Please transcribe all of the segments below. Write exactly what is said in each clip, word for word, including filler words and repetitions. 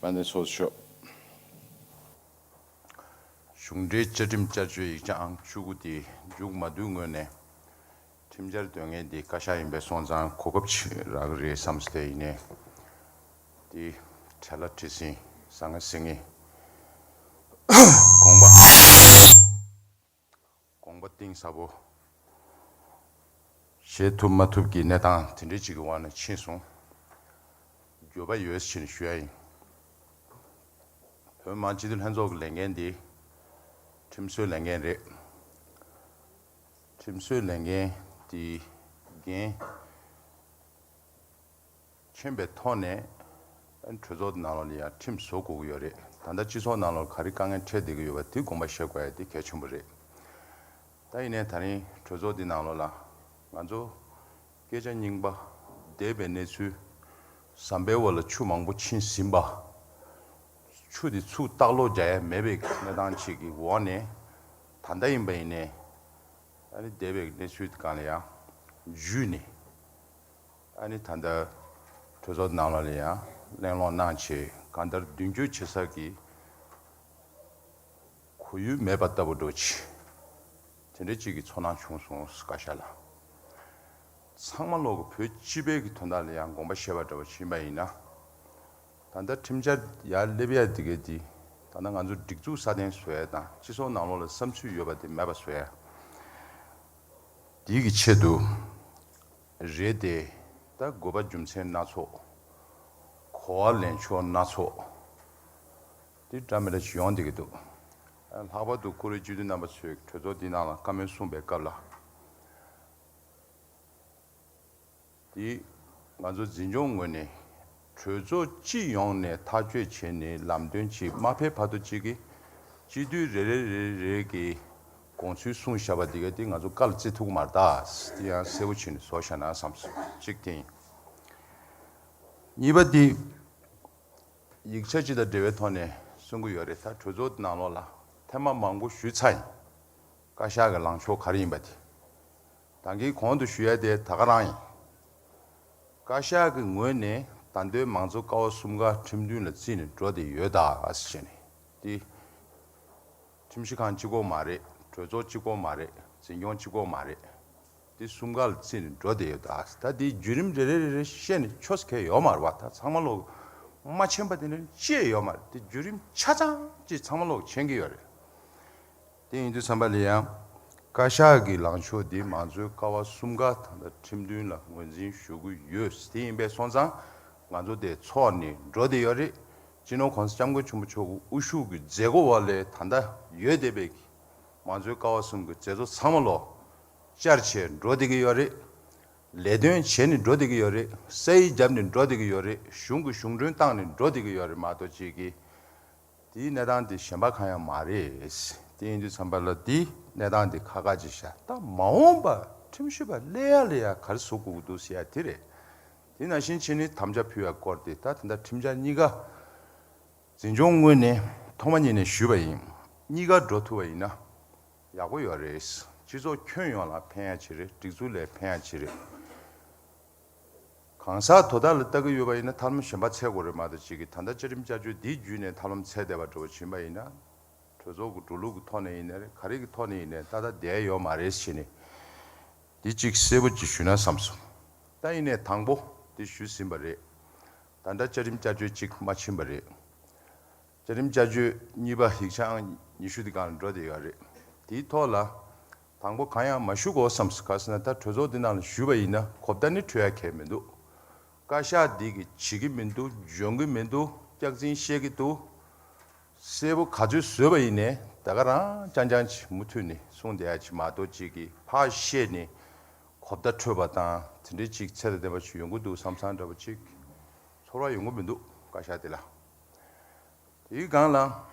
དཔལ་ལྡན་ཚོགས་གཙོ་མཆོག་གཞུང་འབྲེལ་བཅའ་ཁྲིམས་བསྐྱར་བཅོས་ཡིག་ཆ་ཨང་བཅུ་དགུ་དེ་མཇུག་མ་བསྡུས་སྔོན་ནས། ཁྲིམས་འཆར་འདོན་མཁན་དེ་བཀའ་ཤག་ཡིན་པས་སོང་ཙང་གོ་སྐབས་ཅིག་རག་གི་རེད་བསམ་སྟེ་ཡིན་ནའི། དེ་བྲེལ་ལ་བྲེལ་ཟིང་ཟང་ངེ་ཟིང་ངེ་དགོངས་པ་དགོངས་པ་གཏིང་ཟབ་པོ་བཞེས་ཐུབ་མ་ཐུབ་ཀྱི་གནས་སྟངས་དེ་འདྲ་ཅིག་གི་འོག་ནས་ཕྱིན་སོང་། འགྱོད་པ་ཡོད་ཕྱིན་ཞུ་ཡ་ཡིན། བོད་མི་མང་སྤྱི་འཐུས་ལྷན་ཚོགས་ཀྱི་ལས་འགན་དེ་ཁྲིམས་བཟོའི་ལས་འགན་རེད། ཁྲིམས་བཟོའི་ལས་འགན་དེ་འགན་ཆེན་པོའི་ཐོག་ནས་གྲོས་ཚོགས་ནང་ལོགས་ལ་ཡང་ཁྲིམས་བཟོ་དགོས་ཀྱི་ཡོད་རེད། ད་ལྟ་སྤྱི་ཚོགས་ནང་ལོགས་ག་རེ་དཀའ་ངལ་འཕྲད་བསྡད་ཀྱི་ཡོད་པ་དེ་དགོངས་པ་བཞེས་དགོས་ཡ་དེ་གལ་ཆེན་པོ་རེད། ད་ཡིན་ནའི་ད་རིང་གྲོས་ཚོགས་འདི་ནང་ལོགས་ལ་ང་ཚོ་སྐད་ཆ་རྙིང་པ་འདས་པའི་གནས་ཚུལ་ཟམ་པའི་འོག་ལ་ཆུ་མང་པོ་ཕྱིན་ཟིན་པ། ཆུ་དེ་ཚུར་ལྟག་ལོག་རྒྱག་ཡ་མེད་པའི་གནས་སྟངས་ཅིག་གི་འོག་ནས། ད་ལྟ་ཡིན་པ་ཡིན་ནའི་ཨ་ནི་འདས་པའི་གནས་ཚུལ་སྒང་ལ་ཡང་འཇུས་ནས། ཨ་ནི་ད་ལྟ་གྲོས་ཚོགས་ནང་ལོགས་ལ་ཡང་གླེང་སློང་གནང་བྱས་གང་ལྟར་མདུན་སྐྱོད་བྱེད་ས་ཀྱི་གོ་ཡུལ་མེད་པ་ལྟ་བུ་འདྲ་ཅིག་དེ་འདྲ་ཅིག་གི་ཚོར་སྣང་བྱུང་སོང་བཀའ་ཤག་ལ། ཚང་མ་ལོག་གི་བོད་སྤྱི་པའི་གི་དོན་དག་ལ་ཡང་དགོངས་པ་བཞེས་པ་འདྲ་བ་ཕྱིན་པ་ཡིན་ན། ད་ལྟ་ཁྲིམས་འཆར་ཡར་སླེབས་ཡ་དེ་གའི་དེ་ད་ལྟ་ང་ཚོ་སྒྲིག་འཛུགས་སྲ་བརྟན་བཟོ་ཡ་དང་སྤྱི་ཚོགས་ནང་ལོགས་ལ་བསམ་ཚུལ་ཡོད་པ་དེ་མེད་པ་བཟོ་ཡ། དེའི་གི་ཆེད་དུ་རེད་དེ། ད་དགོས་པ་རྒྱུ་མཚན་སྣ་ཚོགས། གོ་བ་ལེན་ཕྱོགས་སྣ་ཚོགས་དེ་འདྲ་མི་འདྲ་ཞིག་ཡོང་བསྡད་ཀྱི་འདུག་ལྷག་པར་དུ་བཀུར་འོས་སྤྱི་འཐུས་རྣམ་པ་ཚོས་གྲོས་ཚོགས་འདི་ནང་ལ་བཀའ་མོལ་གསུངས་པའི་སྐབས་ལ། དེ་ང་ཚོ་འཛིན་སྐྱོང་ངོས་ནས་གྲོས་ཚོགས་སྤྱི་ཡོངས་ནས་ཐག་གཅོད་བྱས་ནས་ལམ་སྟོན་ཅིག་མ་ཕེབས་བར་དུ་གཅིག་གིས་སྤྱི་འཐུས་རེ་རེ་རེ་རེ་གི་དགོངས་ཚུལ་གསུངས་བཞག་པ་འདི་ག་དེ་ང་ཚོ་བཀའ་ལ་བརྩི་ཐུབ་ཀྱི་མ་རེད་ད། དེ་ཡང་གསལ་པོ་བྱས་ནས་བཟོ་བཞག་ན་བསམ་སོང་། གཅིག་དེ་ཡིན། གཉིས་པ་དེ། ཡིག་ཆ་སྤྱི་དང་འབྲེལ་བའི་ཐོག་ནས་གསུང་གི་ཡོད་རེད། ད་གྲོས་ཚོགས་ནང་ལོགས་ལ་ཐེངས་མ་མང་པོ་ཞུས་ཚར་ཡིན། བཀའ་ཤག་གི་ལངས་ཕྱོགས་ག་རེ་ཡིན་པ་དེ། ད་གིན་གོང་དུ་ཞུ་ཡ་དེ་ད་ག་རང་ཡིན། བཀའ་ཤག་གི་ངོས་ནས་ད་ལྟའི་མང་གཙོ་ཀ་བ་གསུམ་ཀ་ཁྲིམས་མཐུན་ལ་བརྩིས་ནས་འགྲོ་བསྡད་ཡོད་ད་ཟེར་ནས་དེ། ཁྲིམས་ཞིབ་ཁང་གཅིག་པོ་མ་རེད། གྲོས་ཚོགས་གཅིག་པོ་མ་རེད། འཛིན་སྐྱོང་གཅིག་པོ་མ་རེད། འདི་གསུམ་ཀ་ལ་བརྩིས་ནས་འགྲོ་བསྡད་ཡོད་ད། ད་འདིའི་བརྒྱུད་རིམ་རེ་རེ་རེ་རེ་བཤད་ནས་ཆོས་གལ་ཡོད་མ་རེད་བ། ད་ཚང་མ་ལོག་མ་མཁྱེན་པ་དེ་འདྲ་ཅི་ཡང་ཡོད་མ་རེད། དེ་བརྒྱུད་རིམ་ཆ་ཚང་ཅིག་ཚང་མ་ལོག་མཁྱེན་གྱི་ཡོད་རེད། དེ་ཡིན་དུས་ཙམ་པ་ལ་ཡང་བཀའ་ཤག་གི་ལངས་ཕྱོགས་འདི་མང་གཙོའི་ཀ་བ་གསུམ་ཀ་ད་ལྟ་ཁྲིམས་མཐུན་ལ་ངོས་འཛིན་ཞུ་གི་ཡོད། དེ་ཡིན་པས་སོང་ཙང་ང་ཚོ་དེ་ཚོགས་ནས་འགྲོ་བསྡད་ཡོད་རེད། སྤྱི་ནོར་གོང་ས་སྐྱབས་མགོན་ཆེན་པོ་མཆོག་གི་དབུ་བཞུགས་ཀྱི་མཛད་སྒོ་འོག་ལ་ད་ལྟ་ཡོད་བསྡད་པའི་མང་གཙོའི་ཀ་བ་གསུམ་གྱི་མཛད་གཙོ་ཚང་མ་ལོ་བཅར་བྱས་འགྲོ་བསྡད་ཀྱི་ཡོད་རེད། ལས་དོན་བྱས་ནས་འགྲོ་བསྡད་ཀྱི་ཡོད་རེད། ས་ཡིག་བརྒྱབ་ནས་འགྲོ་བསྡད་ཀྱི་ཡོད་རེད། གཞུང་གི་གཞུང་གྲོན་བཏང་ནས་འགྲོ་བསྡད་ཀྱི་ཡོད་རེད་མ་གཏོགས་ཅིག་གིས་དེའི་གནས་སྟངས་དེ་གཞན་པ་གང་ཡང་མ་རེད། དེ་ཡིན་དུས་ཙམ་པ་ལ་དེའི་གནས་སྟངས་དེ་ཁག་ཁག་ཅིག་བཞག་ད་མ་འོངས་པ་ཁྲིམས་ཞིབ་པ་སླེབས་ཡ་ལ་ཡ་ག་རེ་བཟོ་དགོས་ཀྱི་འདུག་ཟེར་ཡ་དེ་རེད། དེ་ནང་བཞིན་བྱས་ནས་དམ་བཅའ་ཕུལ་བའི་སྐོར་དེ་ད་དེ་འདྲ་ཁྲིམས་འཆར་གཉིས་ཀ་འཛིན་སྐྱོང་ངོས་ནས་ཐོག་མ་ཉིད་ནས་ཞུས་པ་ཡིན། གཉིས་ཀ་འགྲོ་ཐུབ་པ་ཡིན་ན་ཡག་པོ་ཡོད་རེད། སྤྱི་ཚོགས་ཁྱོན་ཡོངས་ལ་ཕན་ཡ་ཆེ་རེད། སྒྲིག་འཛུགས་ལ་ཕན་ཡ་ཆེ་རེད། གང་ཟག་དོ་བདག་ལ་ལྟ་གི་ཡོད་པ་ཡིན་ན་ཐབས་ལམ་གཞན་པ་འཚོལ་དགོས་རེད་མ་གཏོགས་ཅིག་གིས་ད་ལྟ་བཅའ་ཁྲིམས་བསྐྱར་བཅོས་འདི་བརྒྱུད་ནས་ཐབས་ལམ་འཚོལ་བསྡད་པ་འདྲ་བོ་ཕྱིན་པ་ཡིན་ན། གྲོས་ཚོགས་ཀྱི་འགྲོ་ལུགས་ཀྱི་ཐོག་ནས་ཡིན་ནའི་རེད། ག་རེ་གི་ཐོག་ནས་ཡིན་ནའི་ཏག་ཏག་བསྡད་ཡོད་མ་རེད་ཟེར་ནས། འདི་གཅིག་གསལ་པོ་གཅིག་ཞུས་ན་བསམ་སོང་། ད་ཡིན་ནའི་དང་པོ་འདི་ཞུས་ཟིན་པ་རེད། ད་ལྟ་བཅའ་ཁྲིམས་བསྐྱར་བཅོས་གཅིག་མ་ཕྱིན་པ་རེད། བཅའ་ཁྲིམས་བསྐྱར་བཅོས་གཉིས་པ་ཡིག་ཆ་ཨང་ཉི་ཤུ་འདི་སྒང་ལ་འགྲོ་བསྡད་ཡོད་རེད། དེའི་ཐོག་ལ་དང་པོ་གང་ཡང་མ་ཞུ་དགོས་བསམ་སོང་། ག་ཟེར་ན་ད་གྲོས་ཚོགས་འདི་ནང་ལ་ཞུས་པ་ཡིན་ན་གོ་བརྡ་ནི་འཕྲོད་ཡ་གང་ཡང་མི་འདུག་བཀའ་ཤག་འདི་གིས་བྱེད་ཀྱི་མི་འདུག་འཇོན་གྱི་མི་འདུག་སྐྱག་རྫུན་བཤད་ཀྱི་འདུག་གསལ་པོ་ག་ཚོད་བཟོས་པ་ཡིན་ནའི་ད་ག་རང་རྐྱང་རྐྱང་ཅིག་མུ་མཐུད་ནས་གསུངས་བསྡད་ཡ་ཅིག་མ་གཏོགས་ཅིག་གིས་ཕར་བཤད་ནས་གོ་བརྡ་འཕྲོད་པ་དང་དེ་འདྲའི་ཅིག་ཚད་དང་ལྡན་པ་ཅིག་ཡོང་གི་འདུག་བསམ་བསམ་འདྲ་པོ་ཅིག་ཚོར་བ་ཡོང་གི་མི་འདུག་བཀའ་ཤག་དེ་ལ། དེའི་སྒང་ལ་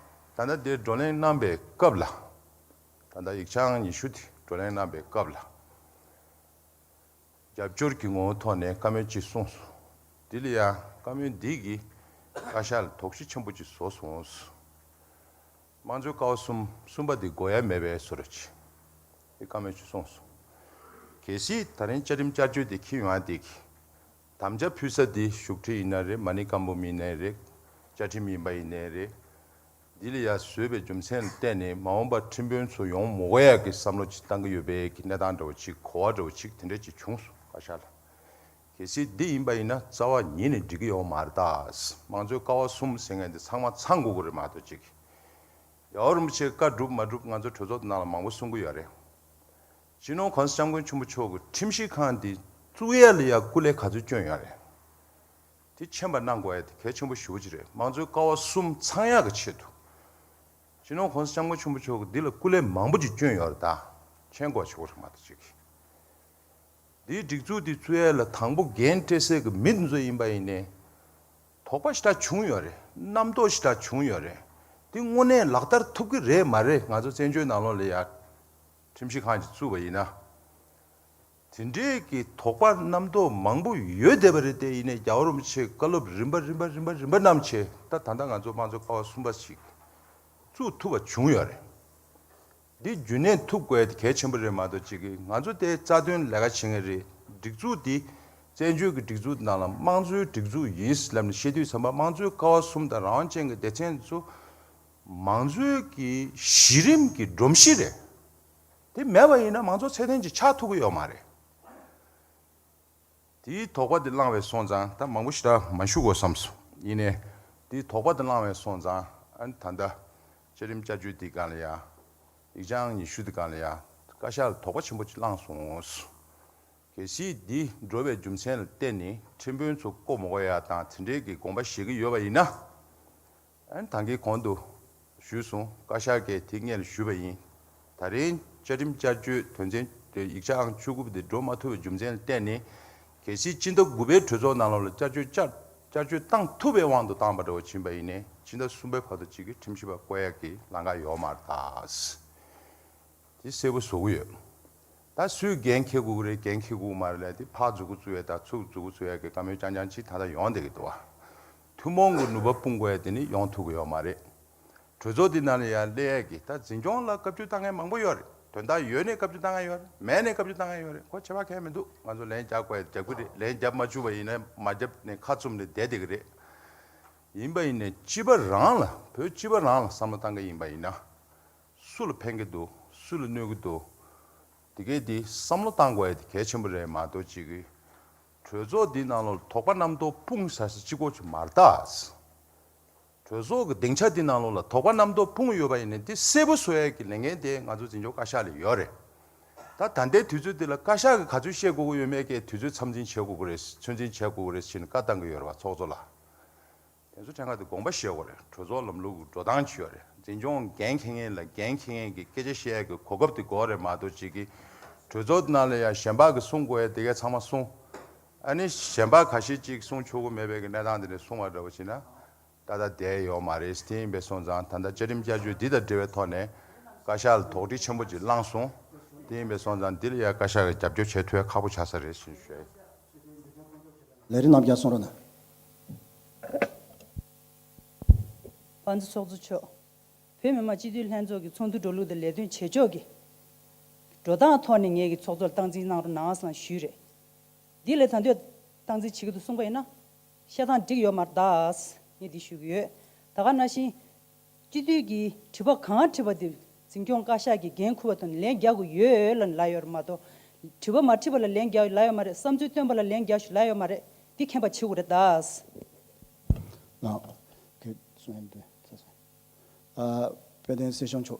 ད་ལྟ་དེ་བགྲོ་གླེང་གནང་པའི་སྐབས་ལ། ད་ལྟ་ཡིག་ཆ་ཨང་ཉི་ཤུ་དེ་བགྲོ་གླེང་གནང་པའི་སྐབས་ལ། རྒྱབ་སྐྱོར་གྱི་ངོ་བོའི་ཐོག་ནས་བཀའ་མོལ་ཅིག་གསུངས་སོང་། དེ་ལ་ཡང་བཀའ་མོལ་འདི་གིས་བཀའ་ཤག་ལ་དོགས་གཞི་ཆེན་པོ་ཅིག་བཟོ་སོང་། དམངས་གཙོའི་ཀ་བ་གསུམ་གསུམ་པ་འདི་དགོས་ཡ་མེད་པའི་བཟོ་འདྲ་ཅིག་དེ་བཀའ་མོལ་ཅིག་གསུངས་སོང་། གལ་སྲིད་ད་རིང་བཅའ་ཁྲིམས་བསྐྱར་བཅོས་དེ་འཁྱེར་ཡོང་ཡ་དེ་གིས། དམ་བཅའ་ཕུལ་ས་དེ་བཞུགས་ཁྲི་ཡིན་ན་རེད། མ་ཎི་བཀའ་འབུམ་ཡིན་ན་རེད། བཅའ་ཁྲིམས་ཡིན་པ་ཡིན་ནའི་རེད། འདི་ལ་ཡ་བཟོས་པའི་རྒྱུ་མཚན་ལ་བརྟེན་ནས་མ་འོངས་པར་ཁྲིམས་དཔོན་ཚོ་ཡོང་མི་དགོས་ཡག་གི་བསམ་བློ་ཅིག་བཏང་གི་ཡོད་པའི་གི་གནས་སྟངས་འདྲ་བོ་ཅིག་གོ་བ་འདྲ་བོ་ཅིག་དེ་འདྲ་ཅིག་བྱུང་སོང་བཀའ་ཤག་ལ། གལ་སྲིད་འདི་ཡིན་པ་ཡིན་ན་རྩ་བ་ཉིད་ནས་འགྲིག་གི་ཡོད་མ་རེད་ད། དམངས་གཙོའི་ཀ་བ་གསུམ་ཟེར་མཁན་འདི་ཚང་མ་ཚང་དགོས་ཀྱི་རེད་མ་གཏོགས་ཅིག་རྒྱལ་བ་རིན་པོ་ཆེའི་བཀའ་སྒྲུབ་མ་སྒྲུབ་ང་ཚོ་གྲོས་ཚོགས་ནང་ལ་མང་པོ་གསུང་གི་ཡོད་རེད། སྤྱི་ནོར་༸གོང་ས་༸སྐྱབས་མགོན་ཆེན་པོ་མཆོག་གིས་ཁྲིམས་ཞིབ་ཁང་འདི་བཙུགས་ཡས་ལ་ཡ་སྐུ་ལས་ག་ཚོད་བསྐྱོན་ཡོད་རེད། དེ་མཁྱེན་པ་གནང་དགོས་ཡ་དེ་གལ་ཆེན་པོ་ཞེ་པོ་ཅིག་རེད། དམངས་གཙོའི་ཀ་བ་གསུམ་ཚང་ཡག་གི་ཆེད་དུ། སྤྱི་ནོར་༸གོང་ས་༸སྐྱབས་མགོན་ཆེན་པོ་མཆོག་གིས་འདི་ལ་སྐུ་ལས་མང་པོ་ཅིག་བསྐྱོན་ཡོད་རེད་ད། མཁྱེན་དགོས་ཆེ་བོ་རེད་མ་གཏོགས་ཅིག་འདིའི་སྒྲིག་འཛུགས་འདི་བཙུགས་ཡས་ལ་དང་པོ་འགན་འཁྲི་སའི་གི་མི་འདི་ཚོ་ཡིན་པ་ཡིན་ནའི། དོགས་པ་ཞེ་དྲག་བྱུང་ཡོད་རེད། རྣམ་རྟོག་ཞེ་དྲག་བྱུང་ཡོད་རེད། འདི་དངོས་གནས་ལག་བསྟར་ཐུབ་ཀྱི་རེད་མ་རེད། ང་ཚོ་བཙན་བྱོལ་ནང་ལོགས་ལ་ཡ་ཁྲིམས་ཞིབ་ཁང་ཅིག་བཙུགས་པ་ཡིན་ན། དེ་འདྲའི་གི་དོགས་པ་རྣམ་རྟོག་མང་པོ་ཡོད་བསྡད་པ་རེད་དེ། ཡིན་ནའི་རྒྱལ་བ་རིན་པོ་ཆེའི་བཀའ་སློབ་རིམ་པ་རིམ་པ་རིམ་པ་རིམ་པ་བསྣམས་བྱས་ད་ད་ལྟ་ང་ཚོ་དམངས་གཙོ་ཀ་བ་གསུམ་པ་ཞིག་བཙུགས་ཐུབ་པ་བྱུང་ཡོད་རེད། འདི་རྒྱུན་གནས་ཐུབ་དགོས་དེ་གལ་ཆེན་པོ་རེད་མ་གཏོགས་ཅིག་གིས་ང་ཚོ་དེ་རྩ་དོན་ལས་ཀ་བྱེད་མཁན་རེད། སྒྲིག་འཛུགས་འདི་བཙན་བྱོལ་གྱི་སྒྲིག་འཛུགས་ནང་ལ་དམངས་གཙོའི་སྒྲིག་འཛུགས་ཡིན་ལབ་ནས་བཤད་དུས་ཙམ་པ་དམངས་གཙོའི་ཀ་བ་གསུམ་དང་རང་དབང་ཅན་གྱི་སྡེ་ཚན་ཚོ་མང་གཙོའི་གི་གཞི་རིམ་གྱི་སྒྲོམ་གཞི་རེད། དེ་མེད་པ་ཡིན་ན་མང་གཙོ་ཚད་ལྡན་ཅིག་ཆགས་ཐུབ་ཀྱི་ཡོད་མ་རེད། དེའི་དོགས་པ་དེ་བསླངས་པའི་སོང་ཙང་ད་མང་པོ་ཞེ་དྲག་མ་ཞུ་དགོས་བསམ་སོང་། ཡིན་ནའི་དེའི་དོགས་པ་དེ་བསླངས་པའི་སོང་ཙང་ཨ་ནི་ད་ལྟ་བཅའ་ཁྲིམས་བསྐྱར་བཅོས་དེའི་སྒང་ལ་ཡ་ཡིག་ཆ་ཨང་ཉི་ཤུ་དེ་སྒང་ལ་ཡ་བཀའ་ཤག་ལ་དོགས་པ་ཆེན་པོ་ཅིག་བསླངས་སོང་། གལ་སྲིད་འདི་འགྲོ་བའི་རྒྱུ་མཚན་ལ་བརྟེན་ནས་ཁྲིམས་དཔོན་ཚོ་བསྐོ་མ་དགོས་ཡ་དང་དེ་འདྲའི་གི་དགོངས་པ་བཞེས་ཀྱི་ཡོད་པ་ཡིན་ན། ཨ་ནི་ད་གིན་གོང་དུ་ཞུས་སོང་། བཀའ་ཤག་གིས་དེ་སྔོན་ལ་ཞུས་པ་ཡིན། ད་རིང་བཅའ་ཁྲིམས་བསྐྱར་བཅོས་དོན་ཚན་དེ་ཡིག་ཆ་ཨང་བཅུ་དགུ་པ་དེ་འགྲོ་མ་ཐུབ་པའི་རྒྱུ་མཚན་ལ་བརྟེན་ནས། གལ་སྲིད་སྤྱི་ཟླ་དགུ་པའི་གྲོས་ཚོགས་ནང་ལོགས་ལ་བསྐྱར་བཅོས་བསྐྱར་བསྐྱར་བཅོས་བཏང་ཐུབ་པའི་དབང་དུ་བཏང་པ་འདྲ་བོ་ཕྱིན་པ་ཡིན་ནའི་སྤྱི་ཟླ་གསུམ་པའི་བར་དུ་གཅིག་གི་ཁྲིམས་ཞིབ་པ་བསྐོ་ཡག་གི་ལམ་ཁ་ཡོད་མ་རེད་ད། དེ་གསལ་པོ་བཟོ་གི་ཡོད། ད་སུས་འགན་འཁྱེར་དགོས་ཀྱི་རེད། འགན་འཁྱེར་དགོས་ཀྱི་མ་རེད་ལབ་དེ་ཕར་མཛུབ་གུ་བཙུགས་ཡས་དང་ཚུར་མཛུབ་གུ་བཙུགས་ཡས་ཀྱི་བཀའ་མོལ་རྐྱང་རྐྱང་ཅིག་ད་ལྟ་ཡོང་བསྡད་ཀྱི་འདུག་བ། ཐུན་མོང་གི་ནུས་པ་སྤུངས་དགོས་ཡས་དེ་ནི་ཡོང་ཐུབ་ཀྱི་ཡོད་མ་རེད། གྲོས་ཚོགས་འདི་ནང་ལ་ཡང་སླེབས་ཡས་ཀྱི་ད་འཛིན་སྐྱོང་ལ་བཀའ་བཀྱོན་བཏང་མཁན་མང་པོ་ཡོད་རེད། དོན་དག་ཡོད་ནས་བཀའ་བཀྱོན་བཏང་མཁན་ཡོད་རེད། མེད་ནས་བཀའ་བཀྱོན་བཏང་མཁན་ཡོད་རེད། ཁོ་བྱེད་པ་གང་ཡང་མི་འདུག་ང་ཚོ་ལན་རྒྱག་དགོས་ཡས་རྒྱག་གི་རེད། ལན་རྒྱབ་མ་བཅུག་པ་ཡིན་ན་མ་རྒྱབ་ནས་ཁ་བཙུམ་ནས་བསྡད་བསྡད་ཀྱི་རེད། ཡིན་པ་ཡིན་ནས་སྤྱི་པ་རང་ལ་བོད་སྤྱི་པ་རང་ལ་བསམ་བློ་བཏང་གི་ཡིན་པ་ཡིན་ན། སུ་ལ་ཕན་གྱི་འདུག་སུ་ལ་གནོད་ཀྱི་འདུག་དེ་གས་དེ་བསམ་བློ་བཏང་དགོས་ཡ་དེ་གལ་ཆེན་པོ་རེད་མ་གཏོགས་ཅིག་གི་གྲོས་ཚོགས་འདི་ནང་ལོགས་ལ་དོགས་པ་རྣམ་རྟོག་སྤུངས་ས་ས་གཅིག་པོ་ཅིག་མ་རེད་ད། གྲོས་ཚོགས་ཀྱི་སྡིངས་ཆ་འདི་ནང་ལོགས་ལ་དོགས་པ་རྣམ་རྟོག་སྤུངས་ཡོད་པ་ཡིན་ན་དེ་གསལ་པོ་བཟོ་ཡ་གི་ལས་འགན་དེ་ང་ཚོ་འཛིན་སྐྱོང་བཀའ་ཤག་ལ་ཡོད་རེད། ད་ད་ལྟའི་དུས་ཚོད་འདི་ལ་བཀའ་ཤག་གིས་ག་ཚོད་བཤད་དགོས་ཀྱི་ཡོད་མེད་ཀྱི་དུས་ཚོད་མཚམས་འཛིན་བྱེད་དགོས་ཀྱི་རེད། ཚོད་འཛིན་བྱེད་དགོས་ཀྱི་རེད་ཟེར་ནས་བཀའ་བཏང་གི་ཡོད་རེད་བ་ཚོགས་གཙོ་ལ། དེ་ཚོ་ཕྲན་ག་དེ་དགོངས་པ་བཞེས་དགོས་རེད། གྲོས་ཚོགས་ལམ་ལུགས་འགྲོ་སྟངས་ཅིག་ཡོད་རེད། འཛིན་སྐྱོང་འགན་འཁྱེར་མཁན་ལ་འགན་འཁྱེར་མཁན་གྱི་སྐད་ཆ་བཤད་ཡག་གི་གོ་སྐབས་དེ་དགོས་རེད་མ་གཏོགས་ཅིག་གི་གྲོས་ཚོགས་ནང་ལ་ཡང་གཞན་པ་གི་གསུང་དགོས་ཡ་དེ་གས་ཚང་མ་གསུང་། ཨ་ནི་གཞན་པ་ཁ་ཤས་ཅིག་གསུང་ཆོག་གི་མེད་པའི་གི་གནས་སྟངས་དེ་འདྲ་གསུང་བ་འདྲ་བོ་བྱས་ན་ཏག་ཏག་བསྡད་ཡོད་མ་རེད། དེ་ཡིན་པའི་སོང་ཙང་ད་ལྟ་བཅའ་ཁྲིམས་བསྐྱར་བཅོས་འདི་དང་འབྲེལ་བའི་ཐོག་ནས་བཀའ་ཤག་ལ་དོགས་འདྲི་ཆེན་པོ་ཅིག་བསླངས་སོང་། དེ་ཡིན་པའི་སོང་ཙང་འདི་ལ་ཡང་བཀའ་ཤག་གིས་རྒྱབ་སྐྱོར་བྱེད་ཐུབ་ཡ་ཁག་པོ་ཆགས་ས་རེད་ཞེས་ཞུ་ཡ་ཡིན། ལས་རིམ་རྣམས་ཀྱང་གསུང་རོགས་གནང་། དཔལ་ལྡན་ཚོགས་གཙོ་མཆོག་བོད་མི་མང་སྤྱི་འཐུས་ལྷན་ཚོགས་ཀྱི་ཚོགས་འདུ་འགྲོ་ལུགས་དང་ལས་དོན་བྱེད་ཕྱོགས་ཀྱི་འགྲོ་སྟངས་ཐོག་ནས་ངེད་ཀྱི་ཚོགས་གཙོར་སྟངས་འཛིན་གནང་རོགས་གནང་ཟེར་ཞུས་རེད། འདི་ལས་ད་འདོད་སྟངས་འཛིན་བྱེད་ཀྱི་འདུག་གསུངས་པ་ཡིན་ན། བཤད་སྟངས་འགྲིག་ཡོད་མ་རེད་ད། ངས་འདི་ཞུ་གི་ཡོད། ད་ག་ནང་བཞིན། སྤྱི་འཐུས་ཀྱིས་དྲི་བ་གང་དྲིས་པ་དེ་འཛིན་སྐྱོང་བཀའ་ཤག་གིས་འགན་འཁུར་བ་དང་ལན་རྒྱག་དགོས་ཡོད་ལ་ལབ་ཡོད་རེད་མ་གཏོགས། དྲི་བ་མ་དྲིས་པ་ལ་ལན་རྒྱག་ལབ་ཡོད་མ་རེད། བསམ་ཚུལ་བཏོན་པ་ལ་ལན་རྒྱག་ཞུ་ལབ་ཡོད་མ་རེད། འདི་མཁྱེན་པ་བྱེད་དགོས་རེད་ད། ལགས། གལ་གསུང་ཡིན་དུས་ཚ་ཚ། ཨ། དཔལ་ལྡན་སྲིད་སྐྱོང་མཆོག་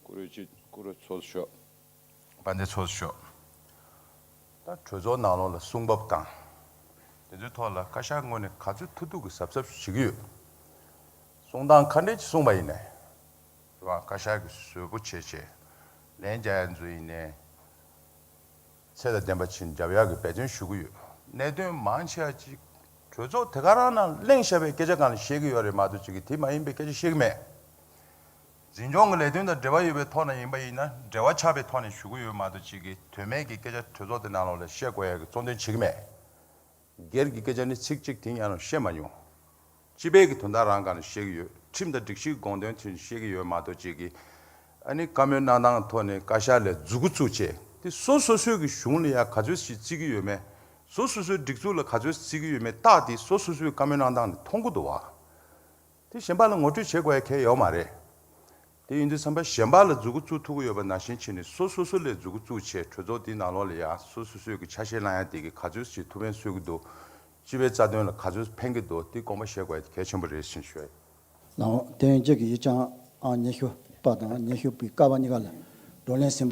བཀུར་འོས་སྤྱི་བཀུར་འོས་ཚོགས་གཙོ་མཆོག་དཔལ་ལྡན་ཚོགས་གཙོ་མཆོག་ད་གྲོས་ཚོགས་ནང་ལོགས་ལ་གསུང་བབ་དང་། དེ་ཚོའི་ཐོག་ལ་བཀའ་ཤག་ངོས་ནས་ག་ཚོད་ཐུབ་ཐུབ་ཀྱི་གཟབ་གཟབ་བྱེད་ཀྱི་ཡོད། གསུང་སྟངས་ག་འདྲས་ཅིག་གསུངས་པ་ཡིན་ནའི། རེད་བ། བཀའ་ཤག་གིས་བཟོད་པོ་བྱས་བྱས། ལན་རྒྱག་ཡ་ཚོ་ཡིན་ནའི། ཚད་དང་ལྡན་པ་ཅིག་རྒྱབ་ཡག་གི་འབད་བརྩོན་ཞུ་གི་ཡོད། གནད་དོན་མང་ཆེ་བ་ཅིག་གྲོས་ཚོགས་དེ་ག་རང་ནང་གླེང་བཞག་པའི་སྐད་ཆ་སྒང་ལ་བཤད་ཀྱི་ཡོད་རེད་མ་གཏོགས་ཅིག་གིས་དེ་མ་ཡིན་པའི་སྐད་ཆ་བཤད་ཀྱི་མེད། འཛིན་སྐྱོང་གི་ལས་དོན་དང་འབྲེལ་བ་ཡོད་པའི་ཐོག་ནས་ཡིན་པ་ཡིན་ན་འབྲེལ་བ་ཆགས་པའི་ཐོག་ནས་ཞུ་གི་ཡོད་མ་གཏོགས་ཅིག་གིས་དོན་མེད་ཀྱི་སྐད་ཆ་གྲོས་ཚོགས་དེ་ནང་ལོགས་ལ་བཤད་དགོས་ཡག་གི་གཙོ་འདོན་བྱེད་ཀྱི་མེད། སྒེར་གྱི་སྐད་ཆ་ནི་ཚིག་གཅིག་དེ་ཡང་ནང་བཤད་མ་མྱོང་། སྤྱི་པའི་གི་དོན་དག་རང་སྒང་ནས་བཤད་ཀྱི་ཡོད། ཁྲིམས་དང་སྒྲིག་གཞིའི་དགོངས་དོན་དེ་བཤད་ཀྱི་ཡོད་མ་གཏོགས་ཅིག་གིས། ཨ་ནི་བཀའ་མོལ་གནང་སྟངས་ཐོག་ནས་བཀའ་ཤག་ལ་མཛུབ་གུ་བཙུགས་བྱས་དེ་སོ་སོ་སོའི་གི་གཞུང་ལ་ཡ་ག་ཚོད་ཞིག་བརྩི་གི་ཡོད་མེད། སོ་སོ་སོའི་སྒྲིག་འཛུགས་ལ་ག་ཚོད་བརྩི་གི་ཡོད་མེད་རྟགས་དེ་སོ་སོ་སོའི་བཀའ་མོལ་གནང་སྟངས་ནས་མཐོང་གི་འདུག་བ། དེ་གཞན་པ་ལ་ངོ་སྤྲོད་བྱེད་དགོས་ཡ་གལ་ཡོད་མ་རེད། དེ་ཡིན་དུས་ཙམ་པ་གཞན་པ་ལ་མཛུབ་གུ་བཙུགས་ཐུབ་ཀྱི་ཡོད་པ་ནང་བཞིན་བྱས་ནས་སོ་སོ་སོ་ལ་མཛུབ་གུ་བཙུགས་བྱས་གྲོས་ཚོགས་འདིའི་ནང་ལོགས་ལ་ཡ་སོ་སོ་སོའི་གི་ཆ་ཤས་བླང་ཡ་དེ་གི་ག་ཚོད་ཅིག་ཐུགས་ཕན་གསོས་ཀྱི་འདུག་སྤྱི་པའི་རྩ་དོན་ལ་ག་ཚོད་ཕན་གྱི་འདུག་དེ་དགོངས་པ་བཞེས་དགོས་ཡ་དེ་གལ་ཆེན་པོ་རེད་ཟེར་ཞུ་ཡ་ཡིན། ལགས་འོང་། དེ་ཡང་རྗེས་ཀྱི་ཡིག་བྱང་ཨང་ཉི་ཤུ་པ་དང་ཉི་ཤུ་པའི་ཀ་པ་གཉིས་ཀ་ལ་བགྲོ་གླེང་ཟིན་པ།